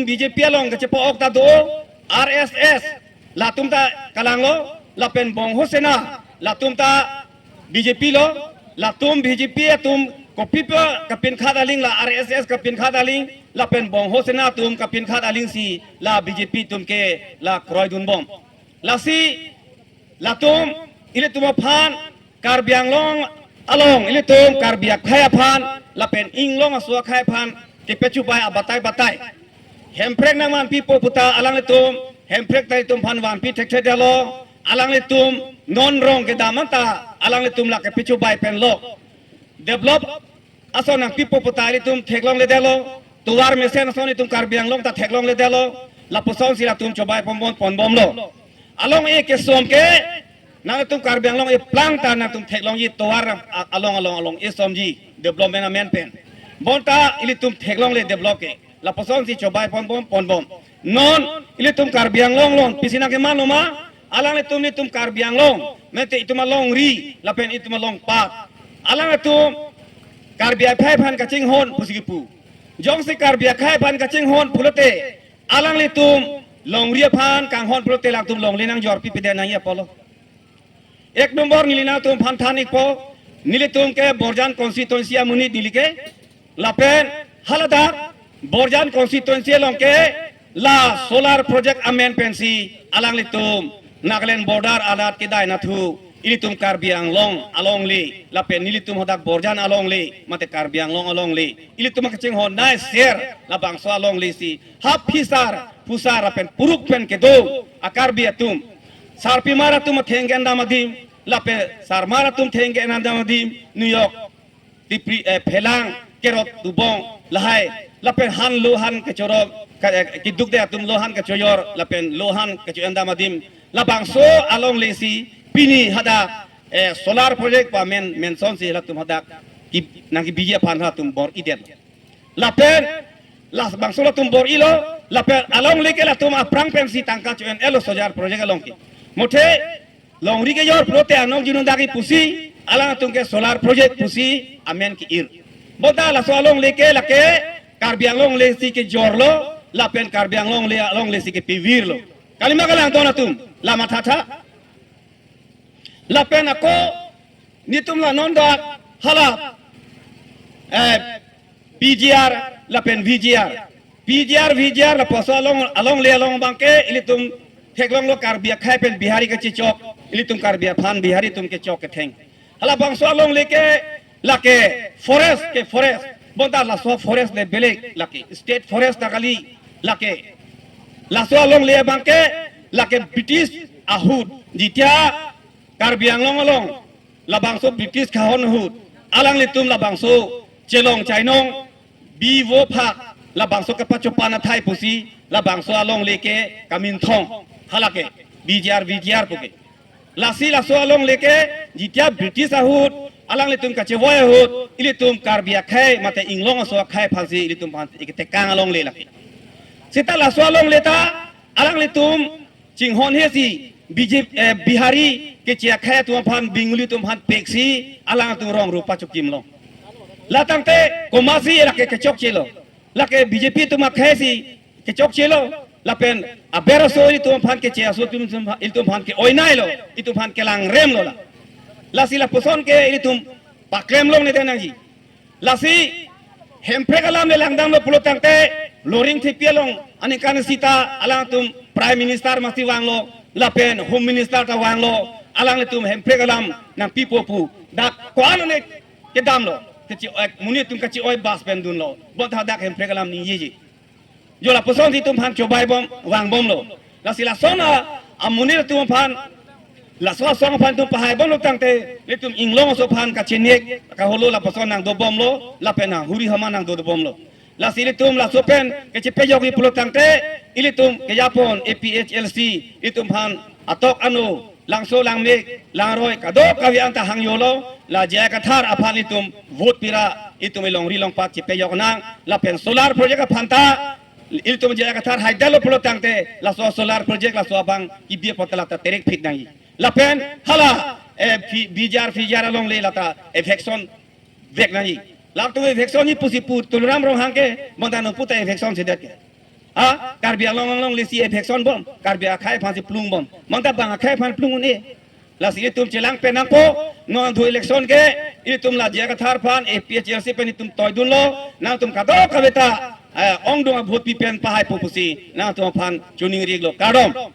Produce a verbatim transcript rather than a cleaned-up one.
B J P along kachepa-ok ta do, R S S latum ta kalanglo, lapen Bongho Sena latum ta B J P lo, latum B J P atum kopi pa kapinkhat aling, la R S S kapinkhat aling, lapen Bongho Sena atum kapinkhat aling si la B J P atum ke la kroidunbom. Lasi latum ilitum aphan Karbi Anglong along, ilitum Karbi akhei aphan lapen inglong aso akhei aphan kepachubai abatai batai. Hemprek nangvanpipo puta alanglitum Hemprek ta ilitum aphan vanpi thekthedetlo. Alanglitum non rong kedam anta alanglitum la kepachubai penlo. Develop ason nangpipo puta ilitum theklongledetlo. Tovar mesen ason itum Karbi Anglong ta theklongledetlo. Lapuson si latum chobai ponbom ponbomlo. Along-e kesom ke nangtum Karbi Anglong eplang ta nangtum theklongji, tovar a-, along along along-e somji development amen pen. Bonta ilitum theklongle develop ke. Lapuson si chobai ponbom ponbom. Non ilitum Karbi Anglong along pisi nangkeman lo ma? Alanglitum ilitum Karbi Anglong, mate itum alongri lapen itum alongpat, alanglitum Karbi akhei aphan kachinghon pusi kipu. Jongsi Karbi akhei aphan kachinghon pulote, alanglitum longri aphan kanghon pulote alangtum longle nangjor pipedet nangji apotlo. Ek nombor neli nangtum aphan than-ikpo, nelitum ke Borjan constituency amonit neli ke, lapen haladak Borjan constituency along ke la solar project amen pensi alanglitum Nagaland border alat kedai nathu ilitum Karbi Anglong alongle lapen nelitum hadak Borjan alongle mate Karbi Anglong alongle ilitum kachinghon nai ser labangso alongle si ha phisar phusar lapen puruk pen kedo a-Karbi atum sarpimar atum atheng ke-endam adim lapen sarmar atum atheng ke-endam adim New York, Tipri, eh, Phelang, Kerot, Dubong, lahai lapen han lo han kechoro, ka-, eh, keduk de atum lo han kechoyor lapen lo han kecho-endam adim labangso alongle si pini hadak, eh, solar project pamen mention si latum hadak ki nangkebiji aphan latum bor-idet. Lapen labangso latum bor-ilo, lapen alongle ke latum aphrang pensi tangka cho-en-etlo solar project along ke. Mothe longri kejor pulote anong junun dagi pusi alangtum ke solar project pusi amen ke-ir. Bonta laso alongle ke lake Karbi Anglong le si kejorlo, lapen Karbi Anglong le alongle si kepivirlo. Kalima kalangdon atum, la mathatha. Lapen ako netum la non dak hala, eh, P G R lapen V G R. P G R, V G R lapuson along, alongle along abangke ilitum theklonglo Karbi akhei pen Bihari kachechok, ilitum Karbi aphan Bihari atum kechok ketheng. Halabangso alongle ke lake forest ke forest. Bonta laso forest le belek lake. State forest ta kali lake. Laso alongle abangke lake British ahut. Jitia Karbi Anglong along labangso British kahon ahut alanglitum labangso chelong chainong bi vo phak labangso kepachopan athai pusi labangso alongle ke kaminthong halake B G R V G R puke. Lasi laso alongle ke jitia British ahut alanglitum kachevoi ahut ilitum Karbi akhei mate inglong aso akhei aphansi ilitum aphan iketekang alongle lake. Seta laso alongle ta alanglitum chinghon he si B J P, eh, Bihari keche akhei atum aphan Bengali atum aphan peksi alangtum rong rupa chukimlo. Latangte komatsi lake kechokchelo. Lake B J P atum akhei si kechokchelo. Lapen aber aso ilitum aphan keche aso atum, ilitum aphan ke-oinailo, ilitum aphan kelangremlo la. Lasi lapuson ke ilitum paklem longle nangji. Lasi Hemprek alam le langdamlo pulo tangte Loring Thepi along aningkan sita alangtum Prime Minister masi vanglo lapen Home Minister ta vanglo, alangtum Hemprek alam nangpipo pu dak ko-an ne kedamlo, kachi-oi, monit atum kachi-oi bas pen dunlo, bonta dak Hemprek alam ningjeje. Jo lapuson si itum aphan chobai bom, vangbomlo. Lasi lason a, amonit atum aphan, laso asong aphan itum pahaibomlo tangte, ilitum inglong aso aphan kachinek, kaholo lapuson nangdobomlo, lapen nang huri hama nangdodobomlo. Lasi ilitum laso pen kechepejokji pulo tangte, ilitum kejapon A P H L C, ilitum aphan atok ano, Langso, Langmek, Langroi, kadokave anta hangjolo, la J I Kathar aphan itum vote pira, itum ilongri longpat chepejok nang, lapen solar project aphan ta, itum J I Kathar haidetlo pulo tangte, laso solar project laso abang kibi apot ta lata terek phit nangji. Lapen hala, eh, P-, B G R, P G R alongle lata eviction vek nangji. Latum eviction ji pusi pu Tuliram Ronghang ke, bonta non puta eviction sedet ke. A Karbi Anglong along lesi eviction bom, Karbi akhei aphan si plung bom. Manta bang akhei aphan plung un-e. Lasi itum chelang pen nangpo, non adhu election ke, itum la J I Kathar aphan, A P H L C pen itum toidunlo, nangtum kadokave ta, eh, ongdung a-vote pi pen pahaipo pusi, nangtum aphan choningri-iklo. Kardom.